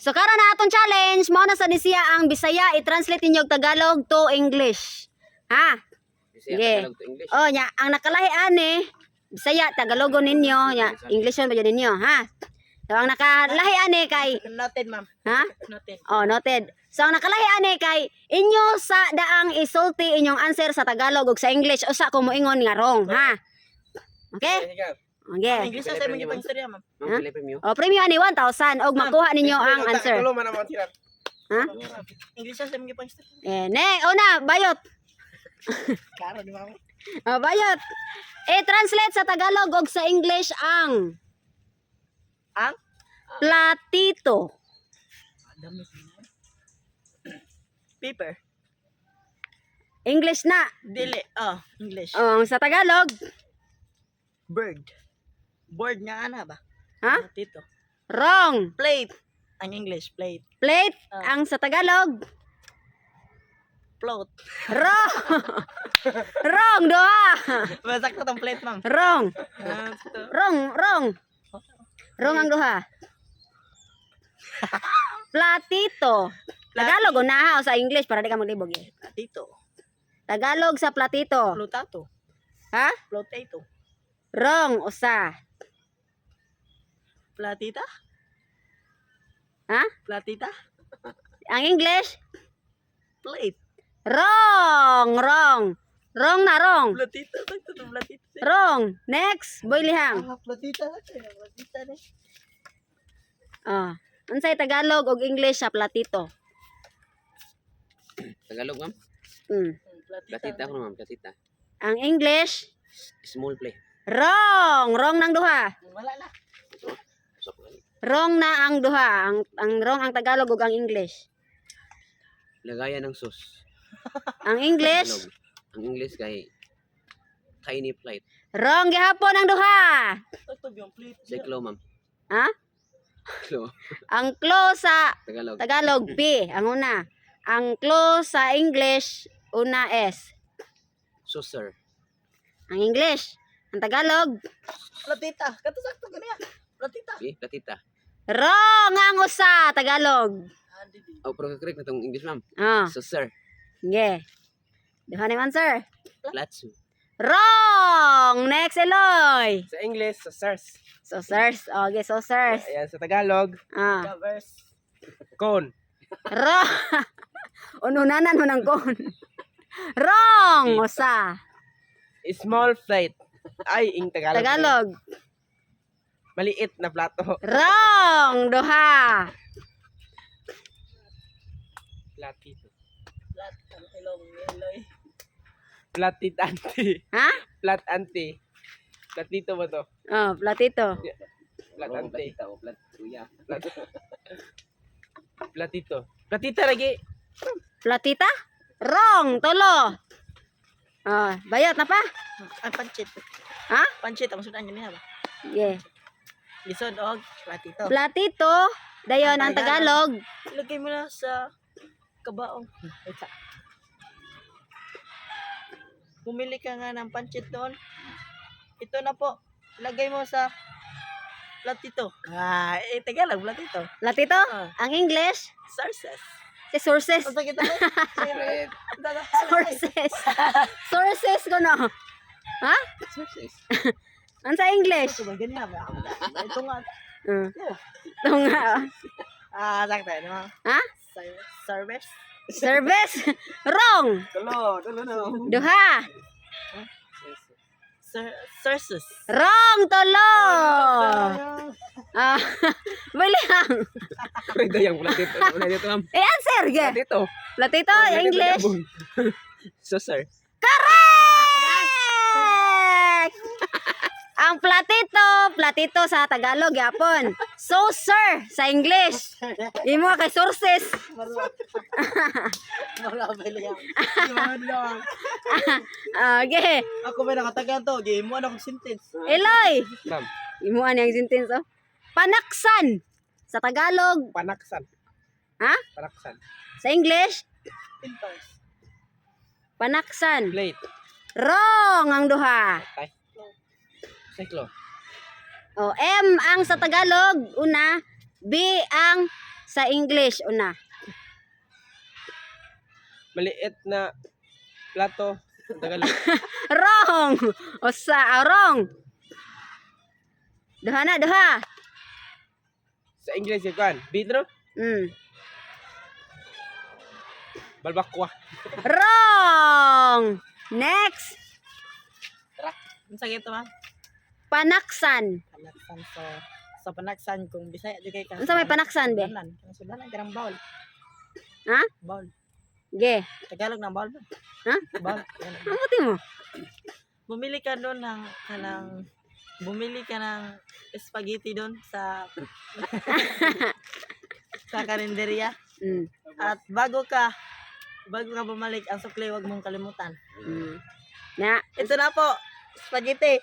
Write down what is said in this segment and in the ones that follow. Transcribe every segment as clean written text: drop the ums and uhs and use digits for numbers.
So karon na atong challenge, mao na sa ni siya ang Bisaya, i-translate ninyo og Tagalog to English. Ha? Bisaya, Sige. Tagalog to English. Oh, nya ang nakalahi ani Bisaya, Tagalogon ninyo, nya English ba yun ninyo, ha? So ang nakalahi ani kay Noted, ma'am. Ha? Noted. Oh, noted. So ang nakalahi ani kay inyo sa daang isulti inyong answer sa Tagalog ug sa English usa ko moingon nga wrong, ha? Okay? Okay. English na sa imong istorya, ma'am. Ma'am, Ha? pila premyo? Oh, premyo ani 1,000 og makuha ninyo ang answer. Tulo man naman sila. Ha? English na sa imong istorya. Eh, ne, una, bayot. Klaro di ma'am. Oh, bayot. I-translate sa Tagalog ug sa English ang Ang platito. Paper. English na. Dili. Oh, English. Oh, sa Tagalog, Bird. Board nga ana ba? Ha? Tito. Wrong. Plate. Ang English, plate. Plate ang sa Tagalog. Float. Wrong. Wrong doha. Masakto tong plate, ma'am. Wrong. Ah, ito. Wrong, wrong. Wrong ang duha. Platito. Tagalog o na ha, o sa English para di ka maglibog eh. Platito. Tagalog sa platito. Flotato. Ha? Flotato. Wrong usa. Platita? Ha? Platita? Ang English? Plate. Wrong, wrong. Wrong na wrong. Platita. Sakto tong platita. Wrong. Next, Boy Lihang. Ah, platita. Platita ni. Ah. Unsay Tagalog og English sa platito? Tagalog, ma'am? Platita. Platita ako, ma'am. Platita. Ang English? Small plate. Wrong, wrong nang duha. Wala na. Ito. Usap ko gani. Wrong na ang duha. Ang wrong ang Tagalog ug ang English. Lagayan ng sauce. Ang English? Tagalog. Ang English kay tiny plate. Wrong gihapon ang duha. Sakto yung plate. Say klo, ma'am. Ha? Klo. Ang close sa Tagalog. Tagalog P ang una. Ang close sa English una S. Saucer. Ang English, ang Tagalog Platita. Kato sakto ganiya. Platita. Okay, platita. Wrong ang usa Tagalog. Ah, dili. Oh, pero correct na tong English, ma'am. Ah, Saucer. sige. Duha na yung answer. Platsu. Wrong! Next, Eloy. Sa English, sa sirs. So, sirs. Okay, so, sirs. Ayan, sa Tagalog, Ah. Covers. cone. Wrong. Ununanan mo ng kon. Wrong! Usa. Small plate. Ay, ing Tagalog. Tagalog. Maliit na plato. Wrong! Duha. Platito. Plat. Ang ilong ni Eloy. Platit anti. Ha? Plat anti. Platito ba to? Oh, platito. Plat Wrong, anti. platita o plat kuya. Plat. Platito. Platita lagi. Platita? Wrong! Tulo. Oh, bayot na pa? Ang pancit. Ha? Pancit ang sudan niya ba? Yeah. Lisod og platito. Platito. Dayon ang Tagalog. Ilagay mo na sa kabaong. Wait sa. Bumili ka nga ng pancit doon. Ito na po. Ilagay mo sa platito. Ah, eh, Tagalog, platito. Platito? Ah. Ang English? Sources. Si sources. Basta kita ba? Plate. Sources. Sources ko no. Ha? Sources. Ano sa English? Ito ba, ganyan ba? Ito nga. Ito nga. Ah, sakto. Ano ba? Ha? Service? Service? Wrong. Tulo, tulo no. Duha. Sources. Wrong, tulo. Ah, William. Correct na yung platito. Platito, ma'am. Eh, answer, ge. Platito. Platito, English. Saucer. Correct! Ang platito, platito sa Tagalog, yapon. Saucer sa English. Imo kay sources. Marami lang. Okay. Ako may nakatagan to. Gay mo ano kong sentence. Eloy. Ma'am, Imo ani ang sentence oh. Panaksan sa Tagalog, panaksan. ha? Panaksan. Sa English, Pintos. panaksan. Plate. Wrong ang duha. Tay. Siklo. O, M ang sa Tagalog, una, B ang Sa English una. Maliit na plato. Sa Tagalog. Wrong. Usa, ah, wrong. Duha na, duha. Sa English kay kuan. Bidro. Balbakwa. Wrong. Next, Unsa gyud to, ma'am? Panaksan. Panaksan so sa panaksan kung Bisaya di kay ka. Unsa may panaksan be? Sudlanan, kanang sudlanan kanang bowl. Ha? Bowl. Ge. Tagalog ng bowl ba? Ha? Bowl. Yan. Ang buti mo. Bumili ka doon ng kanang bumili ka ng spaghetti doon sa sa karinderya at bago ka bumalik ang sukli wag mong kalimutan. Na, Ito na po, spaghetti.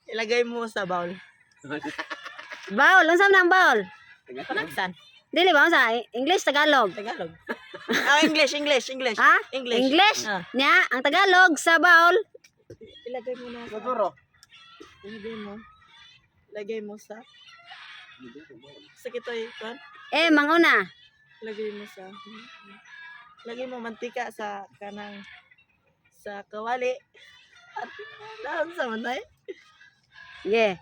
Ilagay mo sa bowl. Bowl, unsa man ang bowl? Panaksan, Dili ba unsa? English, Tagalog. Tagalog. Ah, English, English, English. Ha? English. English? Ah. Nya, ang Tagalog sa bowl, Ilagay mo na sa Siguro. ilagay mo. Ilagay mo sa sa kitoy kan. eh manguna. Ilagay mo sa ilagay mo mantika sa kanang sa kawali. At dahon sa manay. Ge.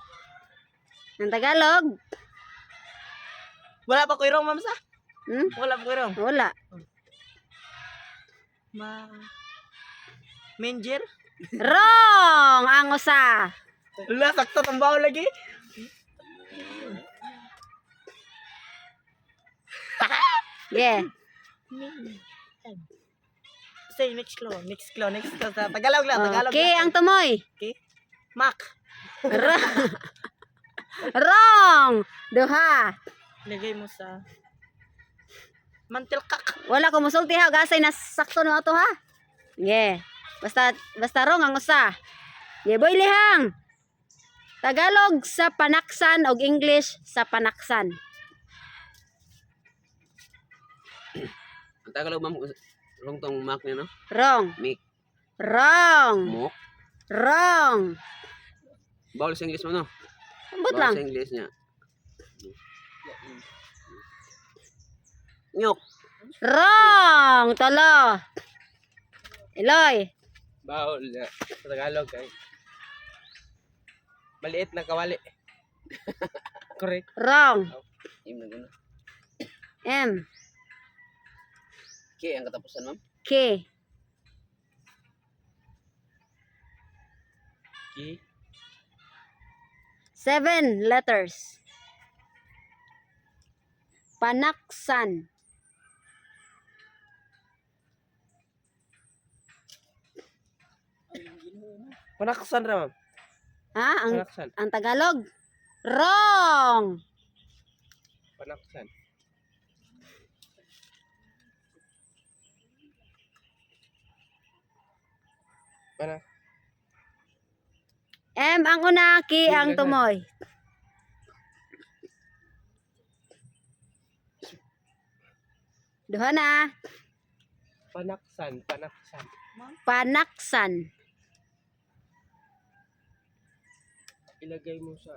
Ang Tagalog, Wala pa ko irong, ma'am sa. hmm? Wala pa ko irong. Wala. Ma Menjer? Wrong ang usa. Wala, sakto tang bawo lagi. Ge. Say next clue, next clue, next clue. Sa Tagalog lang, Tagalog Okay, lang. ang tumoy. Okay. Mac. Wrong. Duha. Ilagay mo sa mantilkak. Wala ko musulti ha, gasay na sakto no ato ha. Ge. Basta basta wrong ang usa. Ge, boy lihang. Tagalog sa panaksan og English sa panaksan. Ang Tagalog, ma'am, wrong tong mark niya, no? Wrong. Make. Wrong. Mo. Wrong. Bawal sa English, ma'am, no? Ambot Bawal lang. sa English niya. Nyok. Wrong. Tolo. Eloy. Bowl. Na. Sa Tagalog kay. Maliit na kawali. Correct. Wrong. Im na guna. M. K ang katapusan, ma'am. K. Ki. Seven letters. Panaksan. Panaksan ra, ma'am. Ha? Ang, Panaksan. ang Tagalog? Wrong. Panaksan. Panak. M ang una, K ang tumoy. Duha na. Panaksan. Panaksan. Panaksan. Ilagay mo sa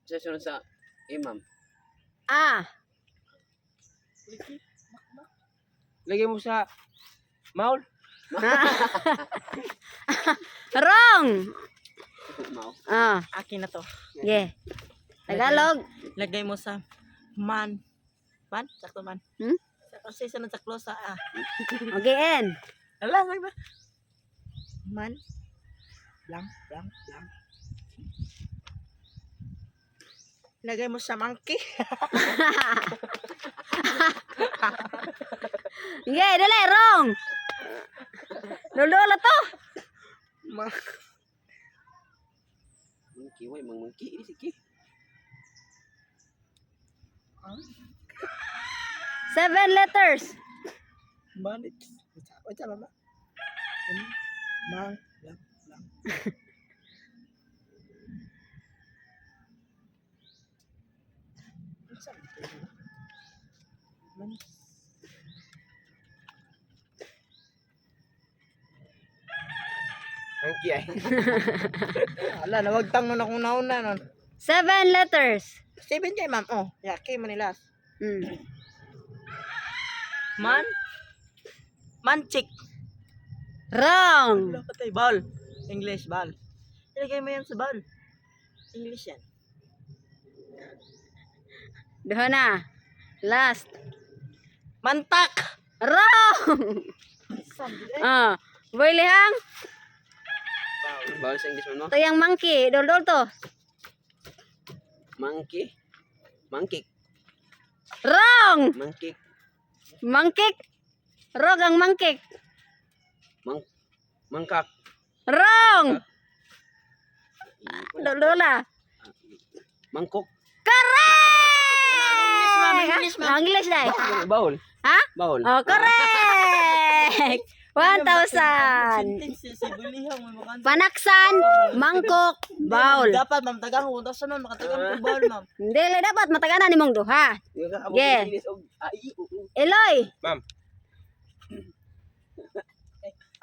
Sa sunod sa M, ma'am. A. Ilagay mo sa maul. Wrong. Mau. Ah, Akin na to. yeah. Tagalog. Lagay mo sa man. Man? Sakto man. Hmm? Kasi sa sa close sa A. Okay, N. Ala, sakto. Man. Lang, lang, lang. Lagay mo sa monkey. Yeah, dali, wrong. Lolo to. Ma Monkey, why mang monkey? Ini si K. Seven letters. Man. Wait, mama. Mang, lang, lang. Man. Ang ki ay. Ala, nawagtang nun akong nauna nun. Seven letters. Seven kay ma'am. Oh, ya, kay Manilas. Man. Manchik. Wrong. Wala patay. Bowl. English, bowl. Ilagay mo yan sa bowl. English yan. Duha na. Last. Mantak! Wrong. Ah, Boy Lihang, Bawal sa English, ma'am, no? to yung monkey, dol-dol to. Monkey. Monkey. Wrong. Monkey. Mangkik. Wrong ang mangkik. Mangkak. Wrong. Dol-dola. Mangkok. Correct! Ma'am. English, ma'am. Ah, English dai. Bawal. Ha? Bawal. Oh, correct! 1,000. Sentence si Bulihang may makan. Panaksan, mangkok, bowl. Dapat ma'am tagang ko 1,000, ma'am, makatagang ko bowl, ma'am. Hindi lang dapat mataganan nimong duha. Yeah. Eloy. Ma'am.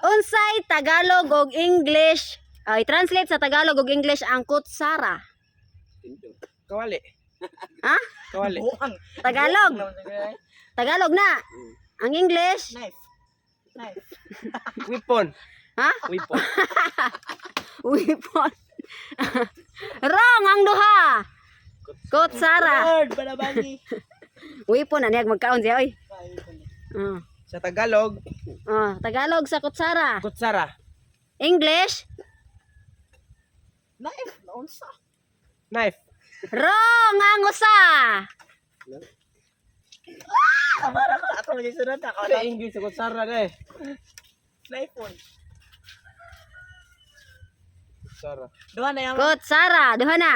Unsay Tagalog og English? Ay, translate sa Tagalog og English ang kutsara. Kawali. Ha? Kawali. Buang. Tagalog. Buang. Tagalog na. Ang English, Knife. Knife. Weapon. ha? Weapon. Weapon. Wrong ang duha. Kutsara. Lord, balabangi. Weapon na niya magkaon siya oy. Ah. Sa Tagalog, Ah, Tagalog sa kutsara. kutsara. English, Knife, naunsa. Knife. wrong ang usa. Kamara ko, ako may sunod ako. Sa English, sa kutsara na eh. Knife one. Kutsara. Duha na yan. Kutsara, duha na.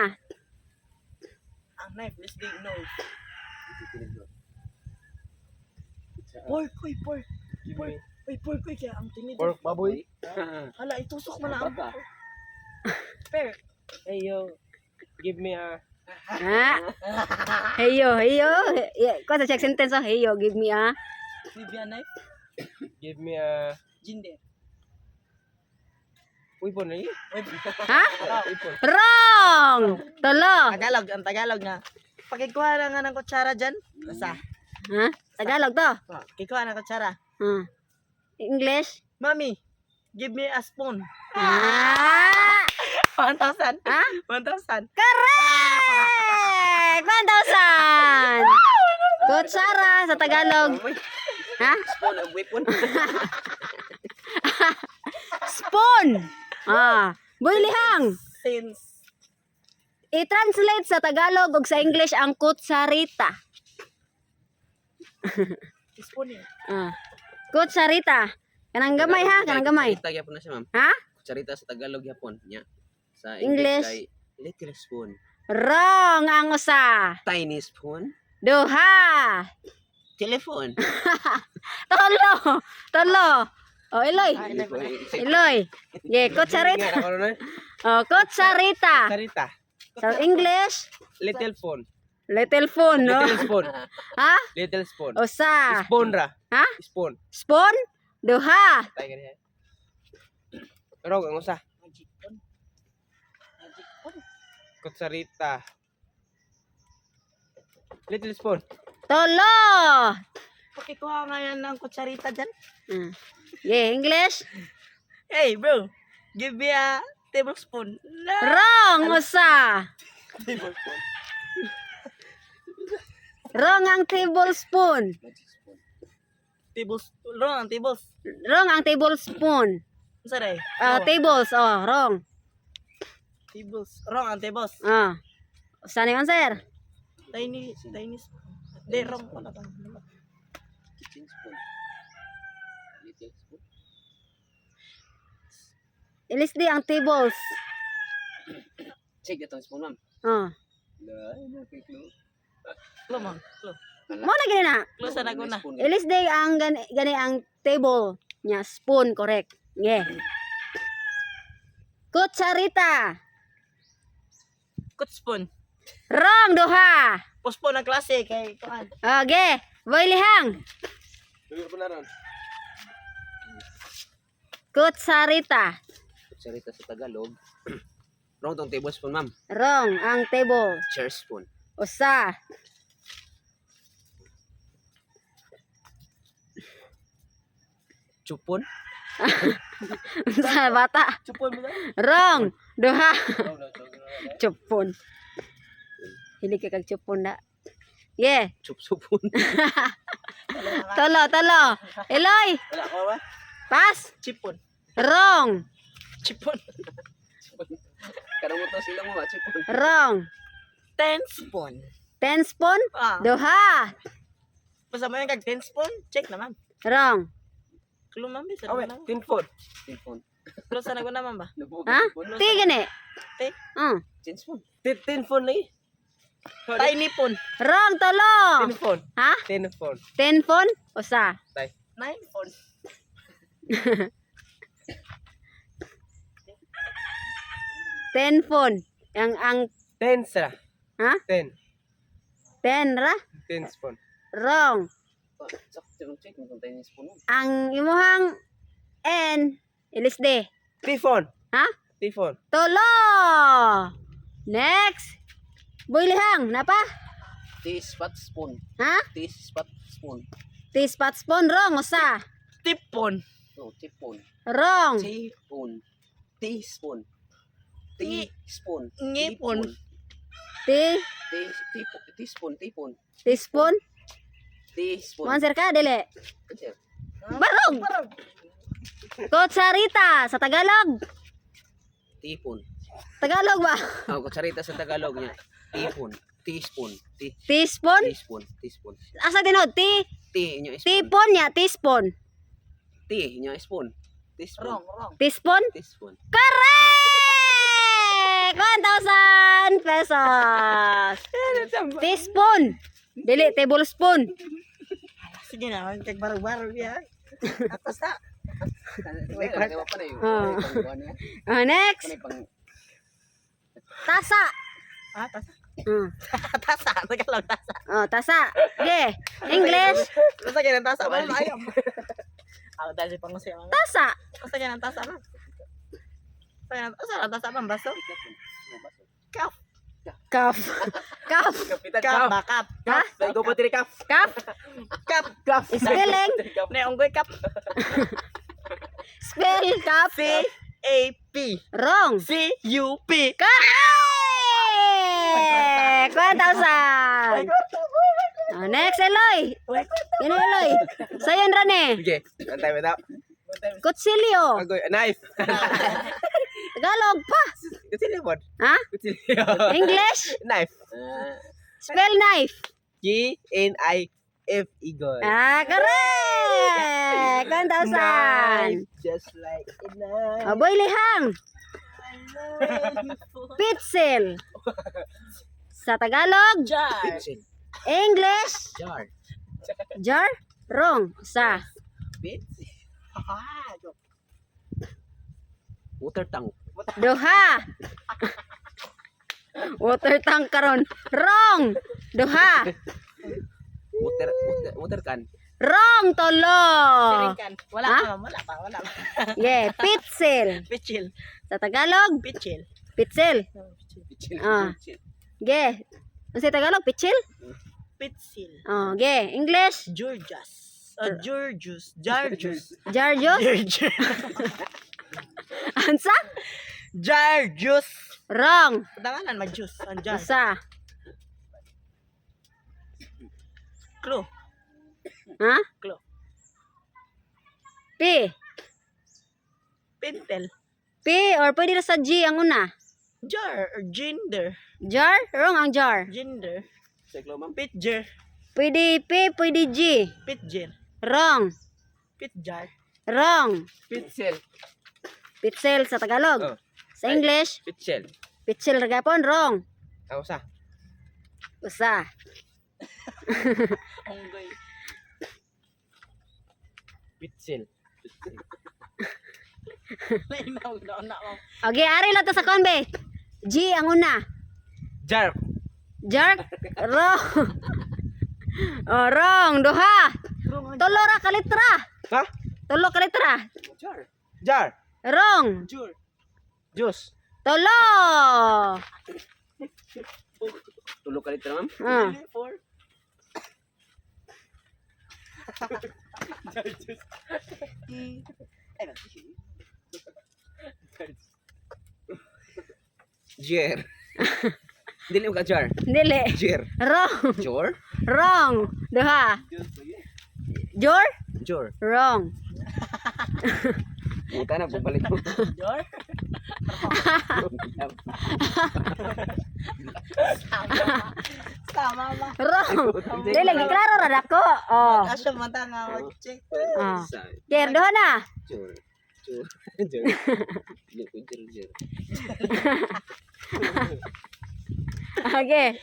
Ang knife, let's dig no. Pork, uy, pork. Give me. Uy, pork, uy, kaya ang tinid. Pork baboy. Hala, itusok mo na ang pork. Pork. Hey yo. Give me a Ha? Heyo, heyo. Kuha sa check sentence oh. Heyo, give me a. Give me a knife. Give me a Ginger. weapon eh. Ha? Weapon. Wrong. Tulo. Tagalog, ang Tagalog nga. Pakikuha na nga ng kutsara dyan. Basta. Ha? Tagalog to. Pakikuha ng kutsara. Ah. English. Mami, give me a spoon. Ah! 1,000. Ha? 1,000. Correct! 1,000! Kutsara sa Tagalog. Ha? Spoon of weapon. Spoon! Ah. Boy Lihang, Since i-translate sa Tagalog ug sa English ang kutsarita. spoon eh. Ah. Kutsarita. Kanang gamay ha, kanang gamay. Kutsarita gyapon na siya, ma'am. Ha? Kutsarita sa Tagalog gyapon. Nya. Sa English. English, kay little spoon. Wrong ang usa. Tiny spoon. Duha. Telephone. Tulo. Tulo. Oh, Eloy. Telephone. Eloy. Yeah, kutsarita. Nga, ako na. Oh, kutsarita. Kutsarita. Sa English, Little phone. little phone, no? Little spoon. Ha? Little spoon. Usa. Spoon ra. Ha? Spoon. Spoon? Duha. Tayo ganyan. Pero ang usa. Magic phone. Magic phone. Kutsarita. Little spoon. Tulo. Pakikuha nga yan ng kutsarita dyan. Ah. Yeah, English. Hey, bro. Give me a tablespoon. No. Wrong usa. Tablespoon. Wrong ang tablespoon. Tables. Wrong ang tables. Wrong ang tablespoon. Ano rin? Ah, tables, oh, wrong. Tables. Wrong ang tables. Ah. Usa ni man, sir? Tiny, tiny spoon. Di, wrong. Wala pa. Kitchen spoon. Little spoon. Ilisdi ang tables. Check itong spoon, ma'am. Ah. Clue. Clue, ma'am. Clue. Mo na gini na. Clue sa naguna. Ilisdi ang gani, gani ang table nya spoon correct. Yeah. Kutsarita. Kutspoon. Wrong duha. Postpone ang klase kay kuan. Okay. Boy Lihang. Lugar pa na ron. Kutsarita. Kutsarita sa Tagalog. Wrong tong tablespoon, ma'am. Wrong ang table. Chair spoon. Usa. Chupon. Sa bata. Chupon mo na. Wrong. Duha. Chupon. Hili ka kag chupon na. Yeah. Chup-chupon. Tolo, tolo. Eloy. Wala ko ba? Pass. Chipon. Wrong. Chipon. Karong mo to sila mo ba chupon. Wrong. 10 spoon. 10 spoon. Ah. Duha. Basta mo yung kag 10 spoon, check naman. Wrong. Clue man bisa Oh, wait. naman. Tin phone. Chupon. Clue sa naguna man ba? Ha? Ti gani. Ti. Chinspoon. Tin phone lagi. Tiny phone. Wrong, tolo. Tin phone. Ha? Tin phone. 10 phone? Usa. Tay. 9 phone. 10 phone. Ang 10 sira. Ha? 10. 10 ra? 10 spoon. Wrong. Sakto check mo kung tiny spoon. Ang imuhang N ilisde. T phone. Ha? T phone. Tolo. Next. Boy Lihang, napa? Tea spot spoon. Ha? Tea spot spoon. T-spot spoon, wrong. Usa. Tipon. No, chipon. Wrong. Teaspoon. Teaspoon. Teaspoon. Ngipon. T Teaspoon. Teaspoon. Teaspoon. Teaspoon. Answer ka, dili. Answer. Barog. Kutsarita sa Tagalog. Teaspoon. Tagalog ba? Oh, kutsarita sa Tagalog niya. Teaspoon. Teaspoon. Teaspoon? Teaspoon. Teaspoon. Asa tinod? T Tea inyo spoon. Tipon niya, teaspoon. Tea inyo spoon. Teaspoon. Wrong, wrong. Teaspoon? Teaspoon. Correct! 1,000 pesos. Teaspoon. Dili, tablespoon. Sige na, kag barog-barog ya. Ako sa. Oh. Ah, next. Tasa. Ah, tasa. Tasa, Tagalog tasa. Oh, tasa. Okay. English. Basta ganyan tasa man ayaw. Ako dali pang siya. Tasa. Basta ganyan tasa man. Basta ganyan tasa man baso. Cup. Cup. Cup. Kapitan Cup cup. ba cup. Ha? Go pa diri cup. Cup. Cup. Cup. Spelling. Ne unggoy cup. Spell cup. C A P. Wrong. C U P. Correct! 1,000. Oh, next, Eloy. Yan, Eloy. Sayon rane. Okay. Antay mo daw. Kutsilyo. Agoy, knife. Tagalog pa. Kutsilyo pod. Ha? Kutsilyo. English? Knife. Spell knife. G N I F E goy. Ah, correct! 1,000. Knife, just like a knife. Oh, boy, lihang. Pitsil. Sa Tagalog, Jar. Pencil. English, Jar. Jar, wrong. Sa Ah, Water tank. Duha. Water tank karon. Wrong. Duha. Water water water can. Wrong, tolo. Piringkan. Wala Ha? pa, ma'am. Wala pa, wala pa. Yeah, pitsil. Pichil. Sa Tagalog, Pichil. pitsil. Pichil. Ah. Ge. Ano sa Tagalog, pitsil? Pitsil. Oh, ge. English, Georgias. Georgius. Jarjus. Jarjos. Georgius. Ansa? Jarjus. Wrong. Danganan mag-juice. Ang jar. Usa. Clue. Ha? Clue. P. Pintel. P or pwede na sa G ang una. Jar or gender. Jar? Wrong ang jar. Gender. Siglo, ma'am. Pitjer. Pwede P, pwede G. Pitjer. Wrong. Pitjar. Wrong. Pitzel. Pitsil sa Tagalog. Oh. Sa English, Pitzel. pitsil ra gapon, wrong. Ang usa. Usa. Unggoy. Pitzel. Nainaw na na ma'am. Okay, ari lang to sa konbe. G ang una. Jar. Jerk. Wrong. Oh, wrong. Duha. Tulo ra ka litra. Ha? Tulo ka litra. Jar. Jar. Wrong. Jur. Juice. Tulo. Tulo ka litra, ma'am. Ah. Four. Ay, Jer. Dili mo ka jar. Dili. Jer. Wrong. Jor? Wrong. Duha. Jor? Jor. Wrong. Buta na, bubalik ko. Jor? Tama ba? Wrong. Dili, klaro ra dako. Oh. Asa mata nga mag-check. Ah. Jer, duha na. Jor. Jor. Jor. Dili ko jer, jer. Okay.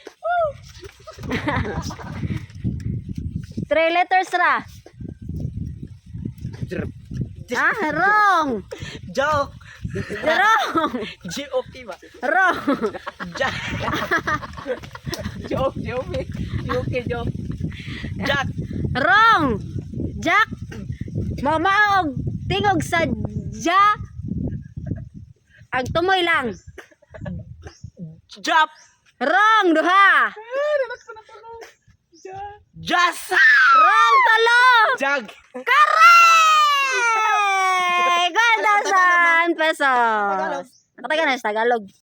Three letters ra. Jer. Ah, wrong. Joke. Wrong. G-O-P ba? Wrong. Jack. Joke, joke. Joke, joke. Jack. Wrong. Jack. Mamaog tingog sa ja. Ang tumoy lang. Jap. Wrong duha. Jas. Wrong talo. Jag. Correct! 1,000 pesos. Nakatagal na sa Tagalog.